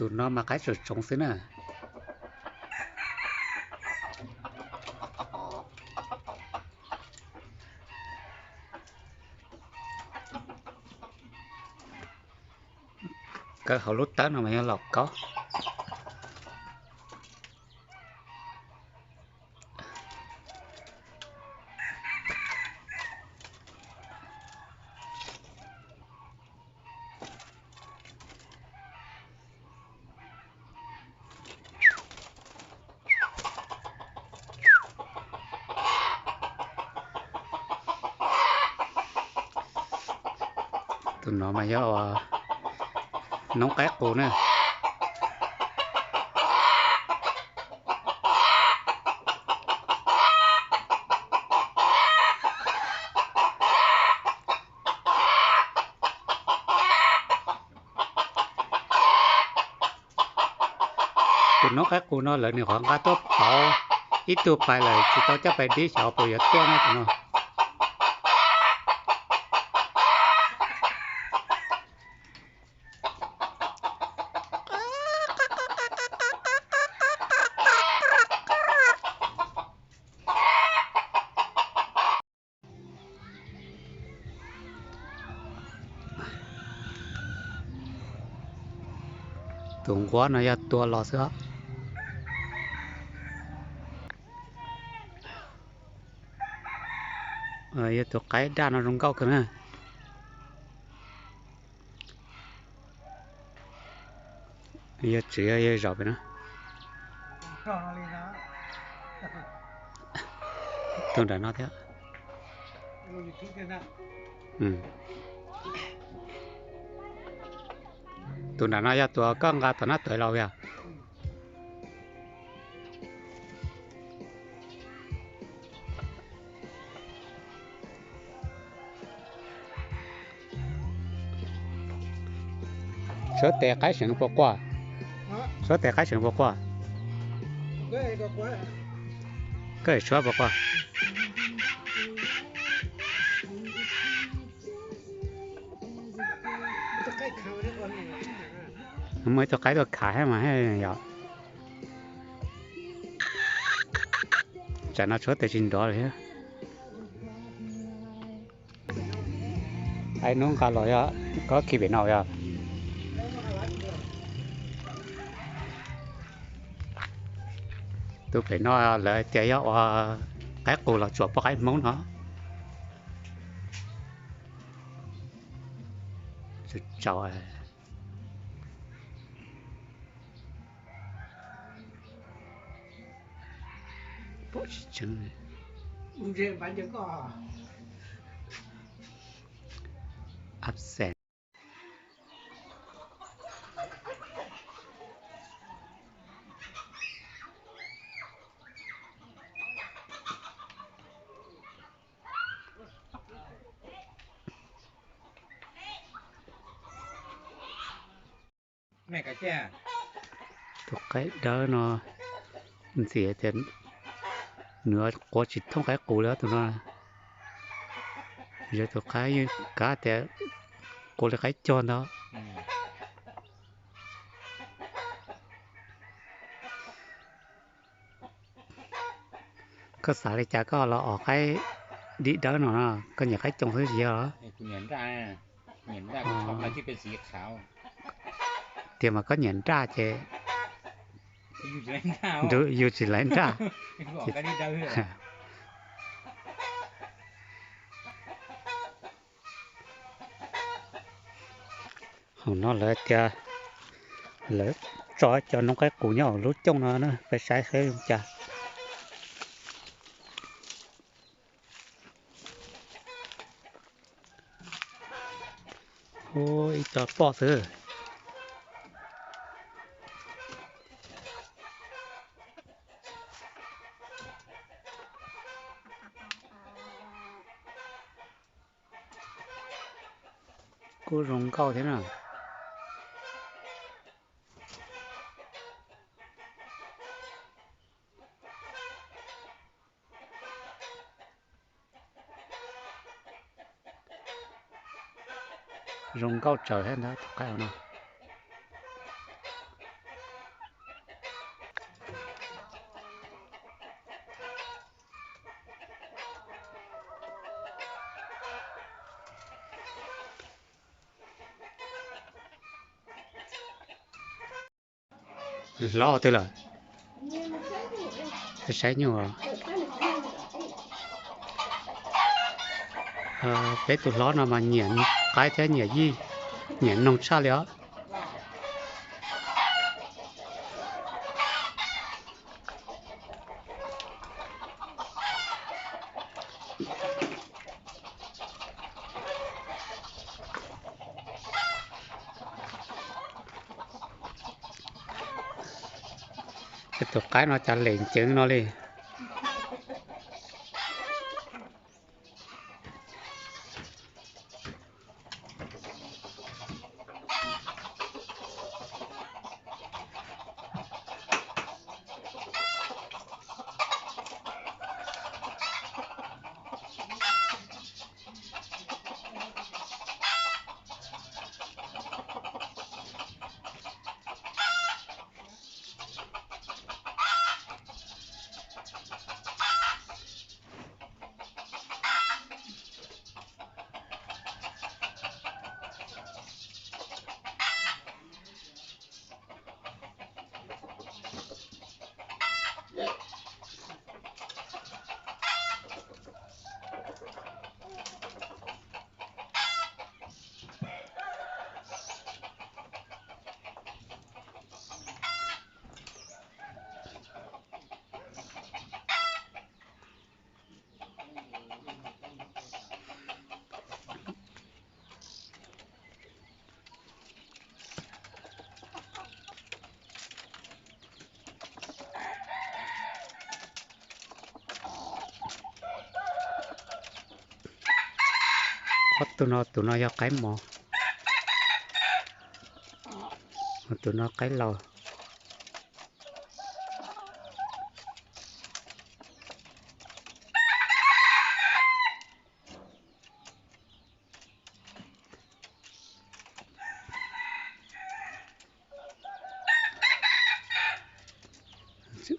Tus no mas qaib tsoom tsoov xwb na. Kawb hauv lub tawb no mas yog laum kaub. Tus no mas yog noob qaib qus na. Tus noob qaib qus no lawv nyuam qhuav nqa tuaj pauv ib tug pais lawm tsis tau coj pais dib xyov puas yuav tuaj no tus no. Tus nquab no yog tua los xwb os. Yog tus qaib daj no zoo nkauj kawg na. Yog tsev yog zaum pem no. Tus nram no thiab. Tus nram no yog tus koj nqa tom nab tuav los yog? Suav tes qaib seem puas quaj? Suav tes qaib seem puas quaj? Koj suav puas quaj? Muaj ib tug qaib tuaj khav thiab mas yog. Tsam no suav tes tsis nrov li thiab. Qaib noob nqa los yog koj khi pem no yog. Tus pem no lawv tias yog ua qaib qus los tsuas poj qaib hmoob no. Tsaus. Absent. Tus qaib dawb no ntxim tias nws quav tsis thooj qaib qus li tus no. Yog tus qaib yeej kav tias quav li qaib cog ntawd. Koj xav li cas koj los os qaib dib dawb no, koj nyiam qaib coo xwb tsis yog los? Tias mas koj nyiam nraj ces yus tsis laiv nraj. Hauv no lawv tias lawv tso cov noob qaib qus nyob hauv lub cooj no na, peb saib saib zoo cas. Ub, ib co poj xwb. Kuj zoo nkauj thiab na. Zoo nkauj tsawv thiab ntag tus qaib no. Hlob twg lawm? Saib nyuj. Peb tus hlob no mas nyiam qaib thiab nyiam yij, nyiam noog tshaj li os. Tus qaib no cas lem nceev no li. Ob tug no, tus no yog qaib mos, tus no qaib laus.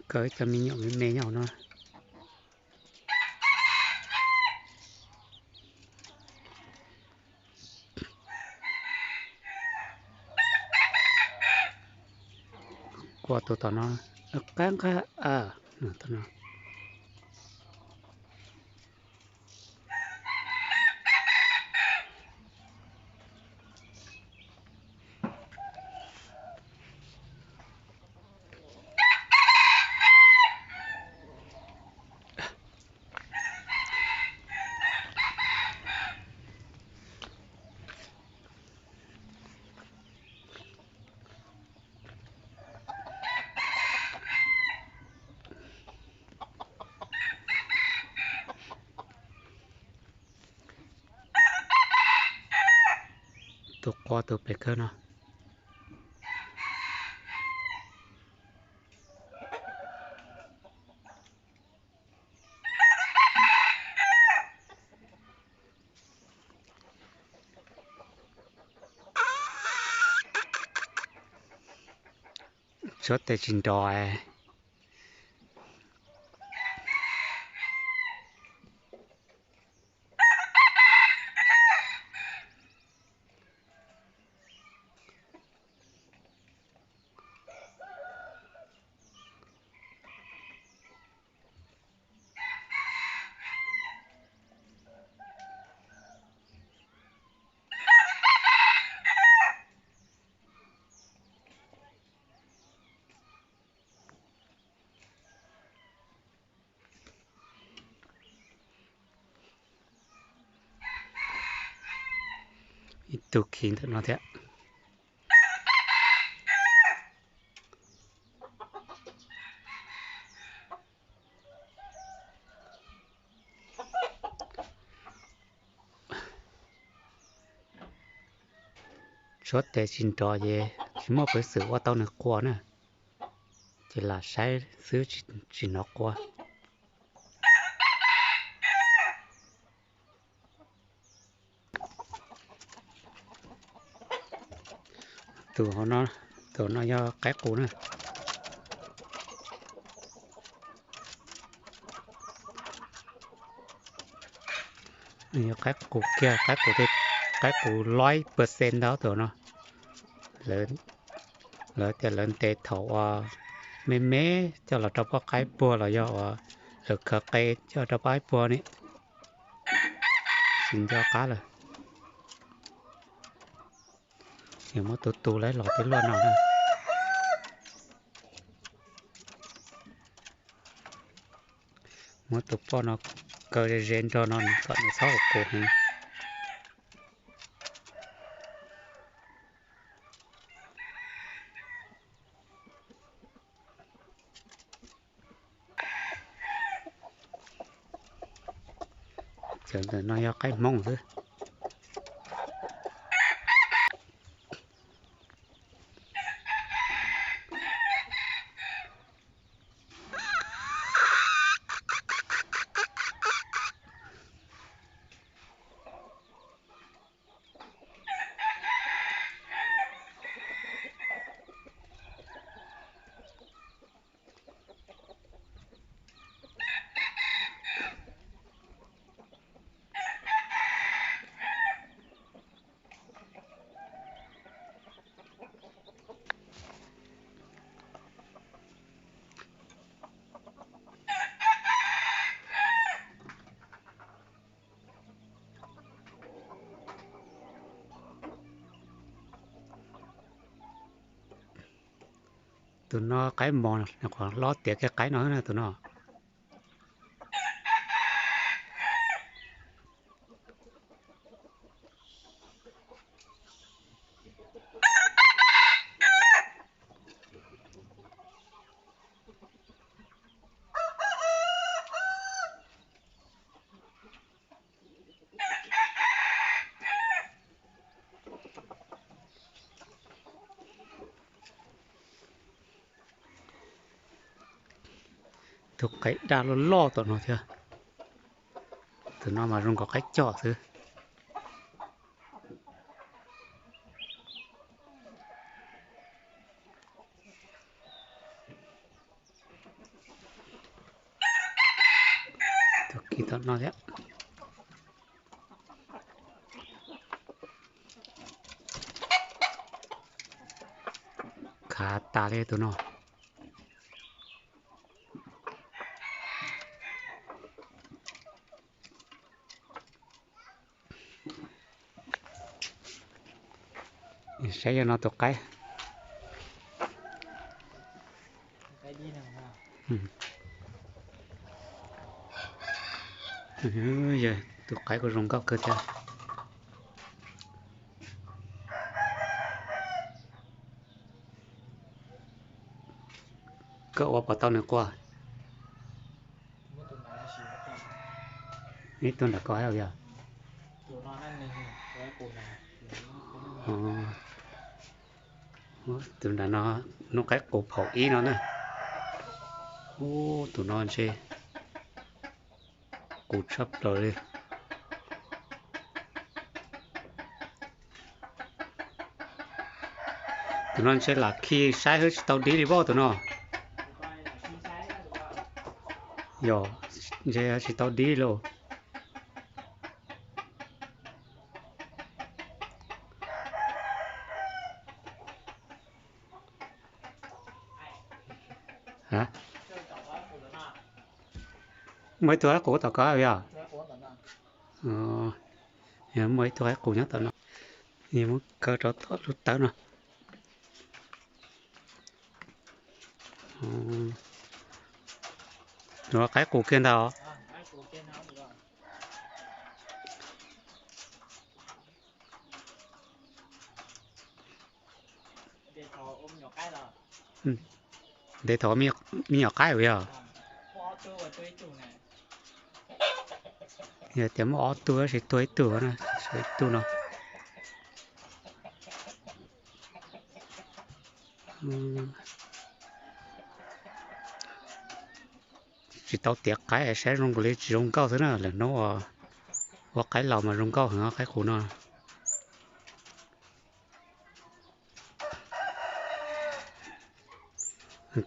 Kawg cov me nyuam me me nyob hauv no. Qua tus tom no, qab nqaj a, no. Tus qua tus pem kawg no. Tshuab tes tsis nrov. Ib tug khi ntawm no thiab. Tshuab tes tsis nrov ces tsis muaj peev xwm ua tau nws qua na, ces lam saib xwb tsis hnov qua. Tus no, tus no yog qaib qus na. Yog qaib qus kiag, qaib qus, qaib qus loib percent ntawd tus no. Lawv Lawv tias lawv ntes thaum uas me me coj los rau poj qaib puag los yog uas lawv khaws qe coj rau poj qaib puag ne, tsis nco qab lawm. Yog muab tus tus lawv los tej luaj no na. Muab tus poj no kaw ze ze nrog no kom nws txhob qus heev. Cov ntawm no yog qaib Hmoob xwb. Tus no qaib mos, qhov hlob tiav kiag qaib no na tus no. Tus qaib daj loj loj tom no thiab. Tus no mas zoo nkaus qaib coj xwb. Tus kis tom no thiab. Khav tas li tus no. Saib yog no tus qaib. Tus qaib kuj zoo nkauj kawg thiab. Koj ua puas tau nws quaj? Ib tug nram ko hauv yog. Tus nram no, hnub qaib qus phaum ib no na. Ub, tus no ntshe qus tshaj plaws li. Tus no ntshe lam khi saib hwb tsis tau dib li pob tus no. Yog, ntshe tsis tau dib li. Muaj ib tug qaib qus tom ko yog? Muaj ib tug qaib qus nyob tom no. Muab kaw rau tom lub tawb no. Nws qaib qus kiag ntag. Ntev thaum me nyuam qaib yog? Yog tias muaj ob tug tab sis tuag ib tug na, tshuav ib tug no. Tsis tau tiav qaib saib zoo nkaus li tsis zoo nkauj xwb na, lawm hnub ua qaib laus mas zoo nkauj heev qaib qus no.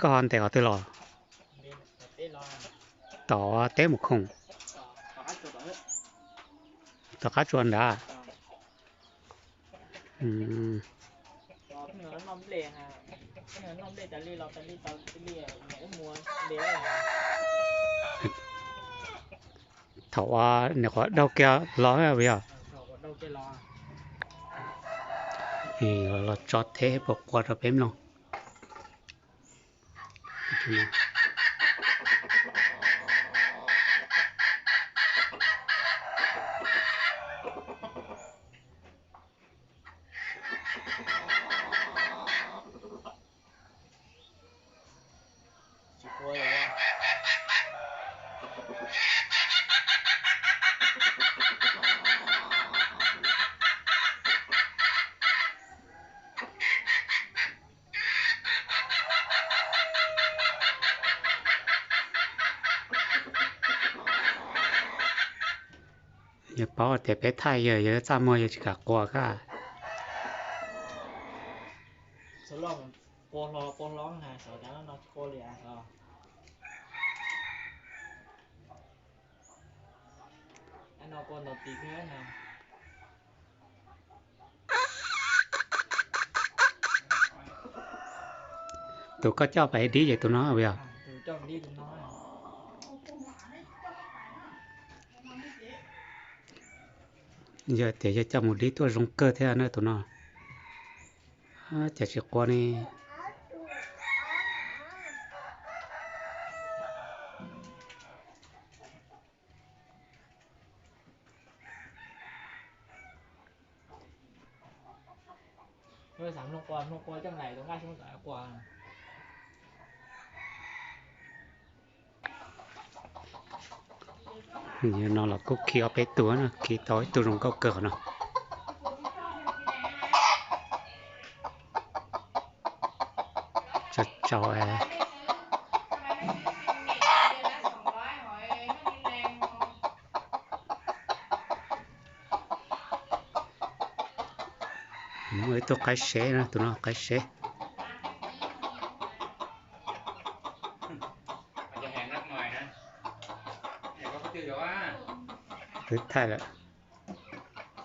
Koj ho ntes qhov twg los? Tom teb mus khoom. Tom qab tsua nrad. Noj nplej, noj nplej tas li los tas li tau li, mus ua npe. Thaum uas nws qhuav daug kiag los yog, los tso teb puas qua rau peb mloog. Yog paub tias peb thaij yawg, yawg txaj muag yawg tsis kam qua kab. Tus koj coj pais dib ces tus no yog. Yog tias yog coj mus dib tuaj zoo kawg thiab na tus no. Cas tsis qua ne? No los kuj khi ob peb tug na, khi tau ib tug zoo nkauj kawg qhov no. Tso tsau. Muaj ib tug qaib sev na, tus no qaib sev. Twb thaij lawm.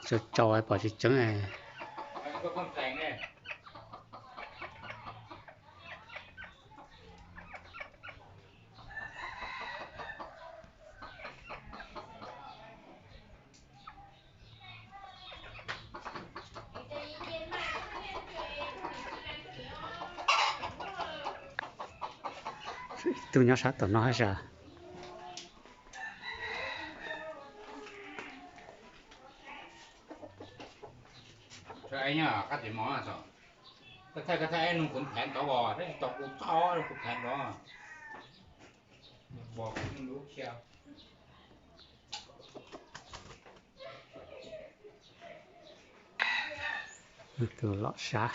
Tso tsau pom tseeb tseeb. Ib tug nyob sab tom no hab sas. Tus lom sab.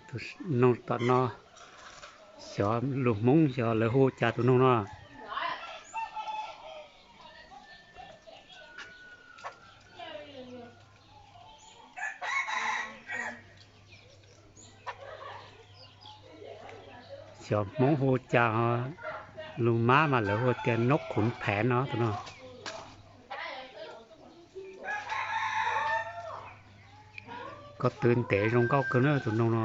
Tus noog tom no, xyov lus Hmoob xyov lawv hu cas tus noog no. Xyov Hmoob hu cas, lus Mab mas lawv hu tias noj khuv phev no tus no. Ko tw ntev zoo nkauj kawg na tus noog no.